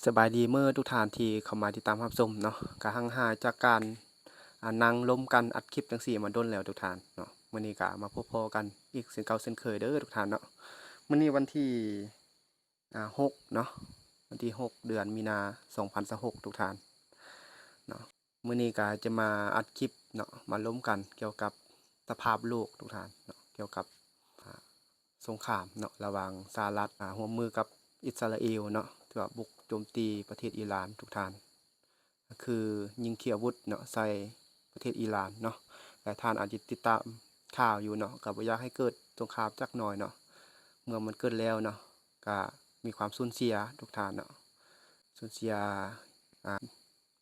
ສະບາຍດີເມີທຸກທ່ານທີ່ເຂົ້າມາຕິດຕາມຮັບຊົມເນາະ. ກະຫ່າງຫາຍຈາກການ ອ່າ ນັ່ງລົມກັນອັດຄລິບຈັ່ງຊີ້ມາດົນແລ້ວທຸກທ່ານເນາະ. ມື້ນີ້ກະມາພົບພໍ້ກັນອີກເຊັ່ນເກົ່າເຊັ່ນເຄີຍເດີທຸກທ່ານເນາະ. ມື້ນີ້ວັນທີ ອ່າ ຫົກເນາະ, ວັນທີຫົກ ເດືອນມີນາ ສອງພັນຊາວຫົກ ທຸກທ່ານເນາະ. ມື້ນີ້ກະຈະມາອັດຄລິບເນາະ ມາລົມກັນກ່ຽວກັບສະພາບໂລກທຸກທ່ານເນາະ, ກ່ຽວກັບ ອ່າ ສົງຄາມເນາະ ລະຫວ່າງສະຫະລັດ ອ່າ ຮ່ວມມືກັບອິດສະຣາເອວເນາະ ທີ່ວ່າບຸກໂຈມຕີປະເທດອີຣານທຸກທ່ານ. ກໍຄືຍິງຂີປະວຸດເນາະ ໃສ່ປະເທດອີຣານເນາະ. ຫຼາຍທ່ານອາດຈະຕິດຕາມຂ່າວຢູ່ເນາະ, ກໍບໍ່ຢາກໃຫ້ເກີດສົງຄາມຈັກໜ້ອຍເນາະ. ເມື່ອມັນເກີດແລ້ວເນາະ ກໍມີຄວາມສູນເສຍທຸກທ່ານເນາະ, ສູນເສຍ ອ່າ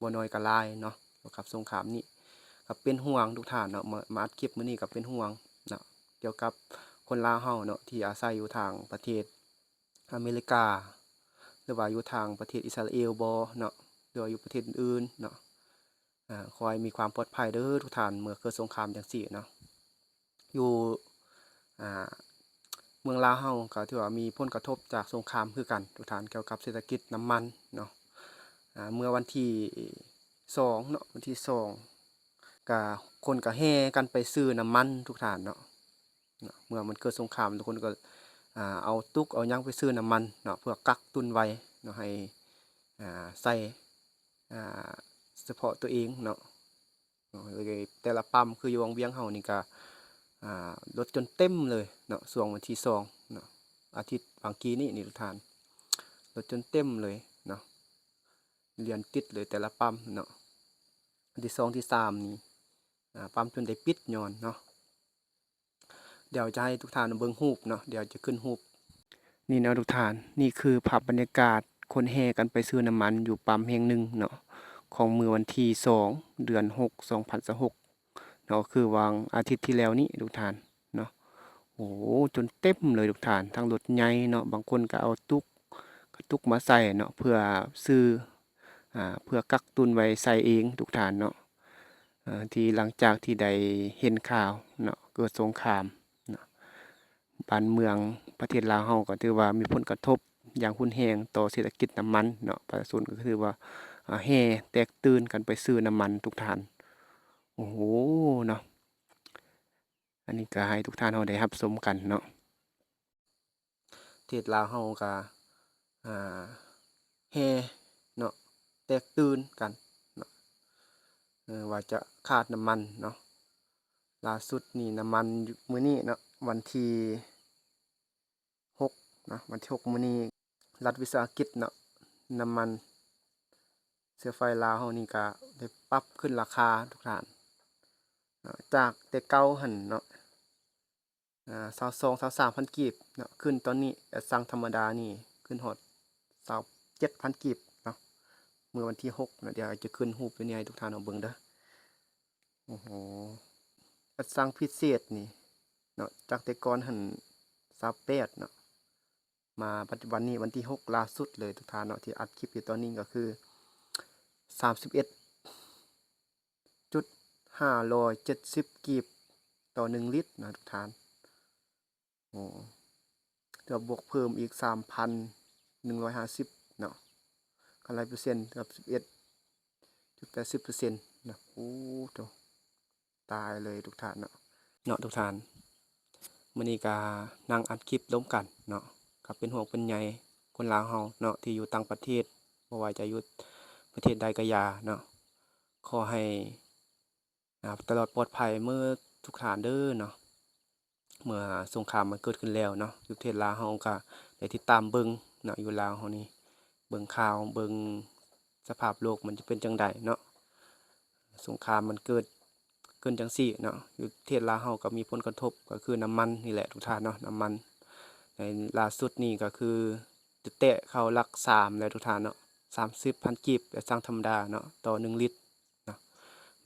ບໍ່ໜ້ອຍກໍຫຼາຍເນາະ. ກ່ຽວກັບສົງຄາມນີ້ ກໍເປັນຫ່ວງທຸກທ່ານເນາະ, ມາ ມາອັດຄລິບມື້ນີ້ກໍເປັນຫ່ວງເນາະ ກ່ຽວກັບຄົນລາວເຮົາເນາະ ທີ່ອາໄສຢູ່ທາງປະເທດ ອາເມລິກາ ຫຼືວ່າຢູ່ທາງປະເທດອິດສະຣາເອວບໍເນາະ ຫຼືວ່າຢູ່ປະເທດອື່ນໆເນາະ. ອ່າ ຂໍໃຫ້ມີຄວາມປອດໄພເດີທຸກທ່ານ ເມື່ອເກີດສົງຄາມຈັ່ງຊີ້ເນາະ. ຢູ່ ອ່າ ເມືອງລາວເຮົາກໍຖືວ່າມີຜົນກະທົບຈາກສົງຄາມຄືກັນທຸກທ່ານ ກ່ຽວກັບເສດຖະກິດນ້ຳມັນເນາະ. ອ່າ ເມື່ອວັນທີສອງເນາະ ວັນທີສອງ ກະຄົນກະແຫ່ກັນໄປຊື້ນ້ຳມັນທຸກທ່ານເນາະ. ເນາະ ເມື່ອມັນເກີດສົງຄາມ ທຸກຄົນກໍ ອ່າ ເອົາຕຸກເອົາຫຍັງໄປຊື້ນ້ຳມັນເນາະ ເພື່ອກັກຕຸນໄວ້ເນາະ ໃຫ້ ອ່າ ໃຊ້ ອ່າ ສະເພາະຕົວເອງເນາະ. ເນາະ ແຕ່ລະປ້ຳ ຄືຢູ່ວັງວຽງເຮົານີ້ກະ ອ່າ ລົດຈົນເຕັມເລີຍເນາະ ຊ່ວງວັນທີສອງເນາະ ອາທິດຫວ່າງກີ້ນີ້ນີ້ທຸກທ່ານ ລົດຈົນເຕັມເລີຍເນາະ ລຽນຕິດເລີຍແຕ່ລະປ້ຳເນາະ. ວັນທີສອງ ທີສາມນີ້ ອ່າ ປ້ຳຈົນໄດ້ປິດຍ້ອນເນາະ. ດຽວຈະໃຫ້ທຸກທ່ານເບິ່ງຮູບເນາະ, ດຽວຈະຂຶ້ນຮູບນີ້ເນາະທຸກທ່ານ. ນີ້ຄືພາບບັນຍາກາດຄົນແຫ່ກັນໄປຊື້ນ້ຳມັນຢູ່ປ້ຳແຫ່ງໜຶ່ງເນາະ ຂອງມື້ວັນທີສອງ ເດືອນຫົກ ສອງພັນຊາວຫົກເນາະ, ຄືຫວ່າງອາທິດທີ່ແລ້ວນີ້ທຸກທ່ານເນາະ. ໂອ້ ຈົນເຕັມເລີຍທຸກທ່ານ, ທັງລົດໃຫຍ່ເນາະ, ບາງຄົນກໍເອົາຕຸກ ກະຕຸກມາໃສ່ເນາະ ເພື່ອຊື້ ອ່າ ເພື່ອກັກຕຸນໄວ້ໃຊ້ເອງທຸກທ່ານເນາະ. ເອີ່ ທີ່ຫຼັງຈາກທີ່ໄດ້ເຫັນຂ່າວເນາະ ເກີດສົງຄາມເນາະ ບ້ານເມືອງປະເທດລາວເຮົາກໍຖືວ່າມີຜົນກະທົບຢ່າງຮຸນແຮງຕໍ່ເສດຖະກິດນ້ຳມັນເນາະ, ປະຊາຊົນກໍຄືວ່າ ອ່າ ແຫ່ແຕກຕື່ນກັນໄປຊື້ນ້ຳມັນທຸກທ່ານ. ໂອ້ໂຫ ເນາະ ອັນນີ້ກໍໃຫ້ທຸກທ່ານເຮົາໄດ້ຮັບຊົມກັນເນາະ. ປະເທດລາວເຮົາກໍ ອ່າ ແຫ່ເນາະ ແຕກຕື່ນກັນເນາະ ເອີ ວ່າຈະຂາດນ້ຳມັນເນາະ. ລ່າສຸດນີ້ນ້ຳມັນມື້ນີ້ເນາະ ວັນທີຫົກເນາະ ວັນທີຫົກມື້ນີ້ ລັດວິສາຫະກິດເນາະ ນ້ຳມັນເຊື້ອໄຟລາວເຮົານີ້ກໍໄດ້ປັບຂຶ້ນລາຄາທຸກທ່ານເນາະ ຈາກແຕ່ເກົ່າຫັ້ນເນາະ ອ່າ ຊາວສອງ ຊາວສາມພັນກີບເນາະ, ຂຶ້ນຕອນນີ້ແອັດຊັງທຳມະດານີ້ຂຶ້ນຮອດຊາວເຈັດພັນກີບເນາະ ເມື່ອວັນທີຫົກເນາະ. ດຽວຈະຂຶ້ນຮູບຕົວນີ້ໃຫ້ທຸກທ່ານເຮົາເບິ່ງເດີ. ໂອ້ໂຫ ແອັດຊັງພິເສດນີ້ເນາະ ຈາກແຕ່ກ່ອນຫັ້ນຊາວແປດເນາະ ມາປັດຈຸບັນນີ້ວັນທີຫົກ ລ່າສຸດເລີຍທຸກທ່ານເນາະ ທີ່ອັດຄລິບຢູ່ຕອນນີ້ກໍຄືສາມສິບເອັດ ຈຸດຫ້າຮ້ອຍເຈັດສິບກີບຕໍ່ໜຶ່ງລິດນະທຸກທ່ານ. ໂອ້ ຖືວ່າບວກເພີ່ມອີກສາມພັນໜຶ່ງຮ້ອຍຫ້າສິບເນາະ, ຄັນຮ້ອຍເປີເຊັນເກືອບສິບເອັດຈຸດແປດສິບເປີເຊັນນະ. ໂອ້ໂຕ ຕາຍເລີຍທຸກທ່ານເນາະ. ເນາະທຸກທ່ານ ມື້ນີ້ກະນັ່ງອັດຄລິບລົມກັນເນາະ, ກະເປັນຫ່ວງເປັນໃຍຄົນລາວເຮົາເນາະ ທີ່ຢູ່ຕ່າງປະເທດ ບໍ່ວ່າຈະຢູ່ປະເທດໃດກະຢ່າເນາະ, ຂໍໃຫ້ ອ່າ ຕະຫຼອດປອດໄພເໝິດທຸກທ່ານເດີເນາະ. ເມື່ອສົງຄາມມັນເກີດຂຶ້ນແລ້ວເນາະ ຢູ່ປະເທດລາວເຮົາກະໄດ້ຕິດຕາມເບິ່ງເນາະ, ຢູ່ລາວເຮົານີ້ເບິ່ງຂ່າວ ເບິ່ງສະພາບໂລກມັນຈະເປັນຈັ່ງໃດເນາະ. ສົງຄາມມັນເກີດຂຶ້ນຈັ່ງຊີ້ເນາະ, ຢູ່ປະເທດລາວເຮົາກໍມີຜົນກະທົບ ກໍຄືນ້ຳມັນນີ້ແຫຼະທຸກທ່ານເນາະ. ນ້ຳມັນໃນລ່າສຸດນີ້ກໍຄືຈະແຕະເຂົ້າຫຼັກສາມແລ້ວທຸກທ່ານເນາະ, ສາມສິບພັນກີບແຕ່ຊັ່ງທຳມະດາເນາະ ຕໍ່ໜຶ່ງລິດເນາະ.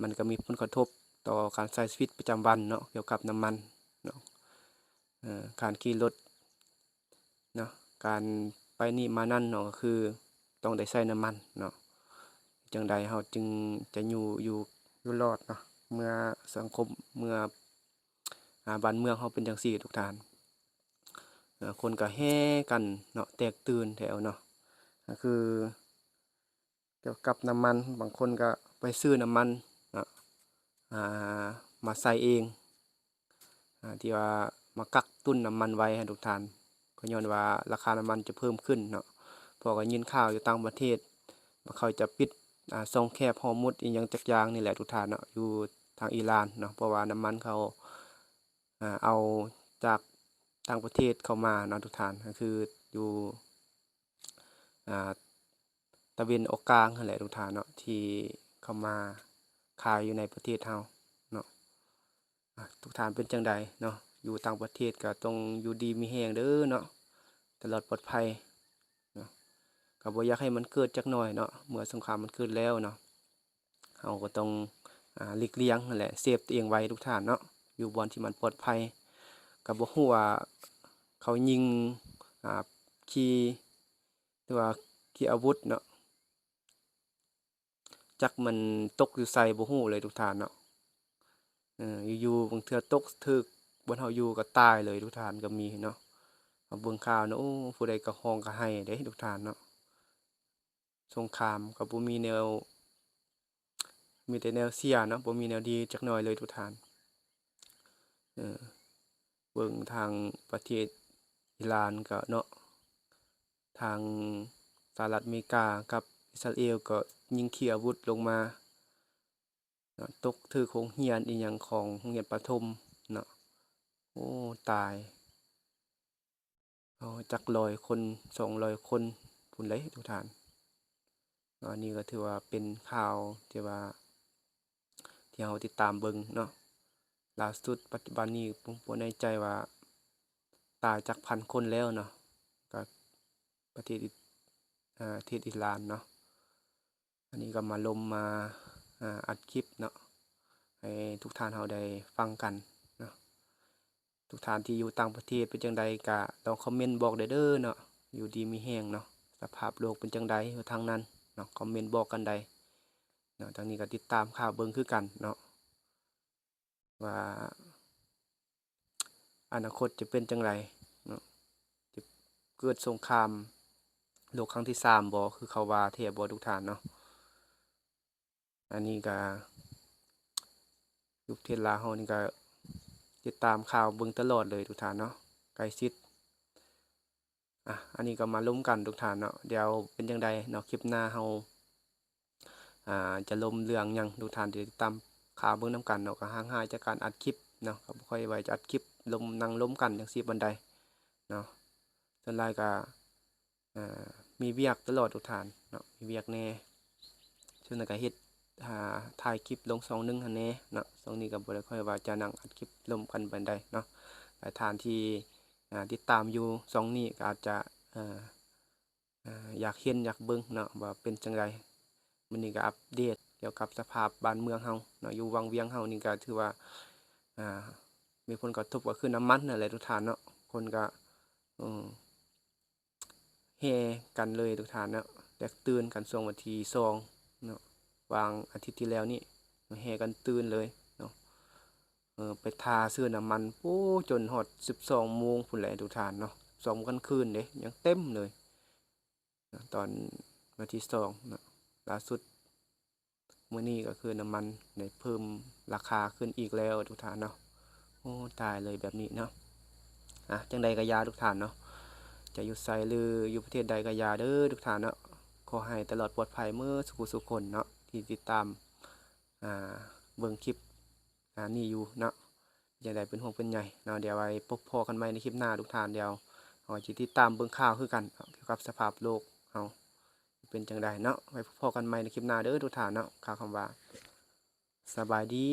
ມັນກໍມີຜົນກະທົບຕໍ່ການໃຊ້ຊີວິດປະຈຳວັນເນາະ ກ່ຽວກັບນ້ຳມັນເນາະ, ເອີ ການຂີ່ລົດ ເນາະ ການໄປນີ້ມານັ້ນເນາະ ກໍຄືຕ້ອງໄດ້ໃຊ້ນ້ຳມັນເນາະ, ຈັ່ງໃດເຮົາຈຶ່ງຈະຢູ່ ຢູ່ ຢູ່ລອດເນາະ ເມື່ອສັງຄົມ ເມື່ອ ອ່າ ບ້ານເມືອງເຮົາເປັນຈັ່ງຊີ້ທຸກທ່ານ. ເອີ ຄົນກໍແຫ່ກັນເນາະ ແຕກຕື່ນແຖວເນາະ ກໍຄື ກ່ຽວກັບນ້ຳມັນ, ບາງຄົນກໍໄປຊື້ນ້ຳມັນເນາະ ອ່າ ມາໃສ່ເອງ ອ່າ ທີ່ວ່າມາກັກຕຸນນ້ຳມັນໄວ້ໃຫ້ທຸກທ່ານ, ກໍຍ້ອນວ່າລາຄານ້ຳມັນຈະເພີ່ມຂຶ້ນເນາະ. ເພາະກໍຍິນຂ່າວຢູ່ຕ່າງປະເທດວ່າເຂົາຈະປິດ ອ່າ ຊ່ອງແຄບຮອມຸດອີ່ຫຍັງຈັກຢ່າງນີ້ແຫຼະທຸກທ່ານເນາະ ຢູ່ທາງອີຣານເນາະ, ເພາະວ່ານ້ຳມັນເຂົາ ອ່າ ເອົາຈາກຕ່າງປະເທດເຂົ້າມາເນາະທຸກທ່ານ, ກໍຄືຢູ່ ອ່າ ຕາເວັນອອກກາງຫັ້ນແຫຼະທຸກທ່ານເນາະ ທີ່ເຂົ້າມາຂາຍຢູ່ໃນປະເທດເຮົາເນາະ. ອ່າ ທຸກທ່ານເປັນຈັ່ງໃດເນາະ ຢູ່ຕ່າງປະເທດກໍຕ້ອງຢູ່ດີມີແຮງເດີເນາະ ຕະຫຼອດປອດໄພເນາະ. ກໍບໍ່ຢາກໃຫ້ມັນເກີດຈັກໜ້ອຍເນາະ ເມື່ອສົງຄາມມັນເກີດແລ້ວເນາະ ເຮົາກໍຕ້ອງ ອ່າ ຫຼີກລ່ຽງຫັ້ນແຫຼະ ເຊຟຕົວເອງໄວ້ທຸກທ່ານເນາະ ຢູ່ບ່ອນທີ່ມັນປອດໄພ. ກໍບໍ່ຮູ້ວ່າເຂົາຍິງ ອ່າ ຂີ້ ຫຼືວ່າຂີ້ອາວຸດເນາະ ຈັກມັນຕົກຢູ່ໃສບໍ່ຮູ້ເລີຍທຸກທ່ານເນາະ. ເອີ ຢູ່ໆບາງເທື່ອຕົກຖືກບ່ອນເຮົາຢູ່ກໍຕາຍເລີຍທຸກທ່ານ ກໍມີເນາະ. ເຮົາເບິ່ງຂ່າວເນາະ ໂອ້ ຜູ້ໃດກໍຮ້ອງກະໄຫ້ເດ້ທຸກທ່ານເນາະ. ສົງຄາມກໍບໍ່ມີແນວ ມີແຕ່ແນວເສຍເນາະ ບໍ່ມີແນວດີຈັກໜ້ອຍເລີຍທຸກທ່ານ. ເອີ ເບິ່ງທາງປະເທດອີຣານກໍເນາະ ທາງສະຫະລັດອາເມລິກາກັບອິດສະຣາເອວກໍຍິງຂີ້ອາວຸດລົງມາເນາະ ຕົກຖືກໂຮງຮຽນອີ່ຫຍັງຂອງໂຮງຮຽນປະຖົມເນາະ. ໂອ້ ຕາຍ ເອົາຈັກຮ້ອຍຄົນ ສອງຮ້ອຍຄົນພຸ້ນເດ້ທຸກທ່ານ. ອັນນີ້ກໍຖືວ່າເປັນຂ່າວທີ່ວ່າ ທີ່ເຮົາຕິດຕາມເບິ່ງເນາະ ລ່າສຸດປັດຈຸບັນນີ້ບໍ່ ບໍ່ແນ່ໃຈວ່າຕາຍຈັກພັນຄົນແລ້ວເນາະ ກັບປະເທດ ເອີ ປະເທດອີຣານເນາະ. ອັນນີ້ກໍມາລົມມາ ອ່າ ອັດຄລິບເນາະ ໃຫ້ທຸກທ່ານເຮົາໄດ້ຟັງກັນເນາະ. ທຸກທ່ານທີ່ຢູ່ຕ່າງປະເທດເປັນຈັ່ງໃດກໍລອງຄອມເມັນບອກໄດ້ເດີເນາະ ຢູ່ດີມີແຮງເນາະ. ສະພາບໂລກເປັນຈັ່ງໃດຢູ່ທາງນັ້ນເນາະ ຄອມເມັນບອກກັນໄດ້ເນາະ. ທາງນີ້ກໍຕິດຕາມຂ່າວເບິ່ງຄືກັນເນາະ ວ່າ ອະນາຄົດຈະເປັນຈັ່ງໃດເນາະ ຈະເກີດສົງຄາມໂລກຄັ້ງທີສາມບໍ່ ຄືເຂົາວ່າແທ້ບໍ່ທຸກທ່ານເນາະ. ອັນນີ້ກະຢູ່ປະເທດລາວເຮົານີ້ກະຕິດຕາມຂ່າວເບິ່ງຕະຫຼອດເລີຍທຸກທ່ານເນາະ ໃກ້ຊິດ. ອ່ະ ອັນນີ້ກໍມາລົມກັນທຸກທ່ານເນາະ ດຽວເປັນຈັ່ງໃດເນາະ ຄລິບໜ້າເຮົາ ອ່າ ຈະລົມເລື່ອງຫຍັງ ທຸກທ່ານຕິດຕາມຂ່າວເບິ່ງນຳກັນເນາະ. ກໍຫ່າງຫາຍຈາກການອັດຄລິບເນາະ ກໍບໍ່ຄ່ອຍໄວຈະອັດຄລິບລົມ ນັ່ງລົມກັນຈັ່ງຊີ້ປານໃດເນາະ. ສ່ວນຫຼາຍກໍ ເອີ ມີວຽກຕະຫຼອດທຸກທ່ານເນາະ ມີວຽກແດ່. ສ່ວນຫຼາຍກໍເຮັດ ອ່າ ຖ່າຍຄລິບລົງຊ່ອງໜຶ່ງຫັ້ນແດ່ເນາະ ຊ່ອງນີ້ກໍບໍ່ໄດ້ຄ່ອຍວ່າຈະນັ່ງອັດຄລິບລົມກັນປານໃດເນາະ. ຫຼາຍທ່ານທີ່ ອ່າ ຕິດຕາມຢູ່ຊ່ອງນີ້ກໍອາດຈະ ເອີ ອ່າ ຢາກເຫັນຢາກເບິ່ງເນາະ ວ່າເປັນຈັ່ງໃດ. ມື້ນີ້ກໍອັບເດດກ່ຽວກັບສະພາບບ້ານເມືອງເຮົາເນາະ ຢູ່ວັງວຽງເຮົານີ້ກໍຖືວ່າ ອ່າ ມີຜົນກະທົບກໍຄືນ້ຳມັນນັ້ນແຫຼະທຸກທ່ານເນາະ. ຄົນກໍ ເອີ ແຫ່ກັນເລີຍທຸກທ່ານເນາະ ແຕກຕື່ນກັນຊ່ວງວັນທີສອງເນາະ ຫວ່າງອາທິດທີ່ແລ້ວນີ້ ແຫ່ກັນຕື່ນເລີຍເນາະ. ເອີ ໄປຖ້າຊື້ນ້ຳມັນ ໂອ້ ຈົນຮອດສິບສອງໂມງພຸ້ນແຫຼະທຸກທ່ານເນາະ ສອງກາງຄືນເດ້ ຍັງເຕັມເລີຍເນາະ ຕອນວັນທີສອງເນາະ. ລ່າສຸດມື້ນີ້ກໍຄືນ້ຳມັນໄດ້ເພີ່ມລາຄາຂຶ້ນອີກແລ້ວທຸກທ່ານເນາະ. ໂອ້ ຕາຍເລີຍແບບນີ້ເນາະ. ອ່ະ ຈັ່ງໃດກໍຢ່າທຸກທ່ານເນາະ ຈະຢູ່ໃສ ຫຼື ຢູ່ປະເທດໃດກໍຢ່າເດີທຸກທ່ານເນາະ. ຂໍໃຫ້ຕະຫຼອດປອດໄພເໝິດສູ່ຜູ້ສູ່ຄົນເນາະ ທີ່ຕິດຕາມ ອ່າ ເບິ່ງຄລິບ ອ່າ ນີ້ຢູ່ເນາະ. ຈັ່ງໃດເປັນຫ່ວງເປັນໃຍເນາະ. ດຽວໄວ້ພົບພໍ້ກັນໃໝ່ໃນຄລິບໜ້າທຸກທ່ານ. ດຽວເຮົາຈະຕິດຕາມເບິ່ງຂ່າວຄືກັນ ກ່ຽວກັບສະພາບໂລກເຮົາເປັນຈັ່ງໃດເນາະ. ໄວ້ພົບພໍ້ກັນໃໝ່ໃນຄລິບໜ້າເດີທຸກທ່ານເນາະ. ກ່າວຄຳວ່າ ສະບາຍດີ.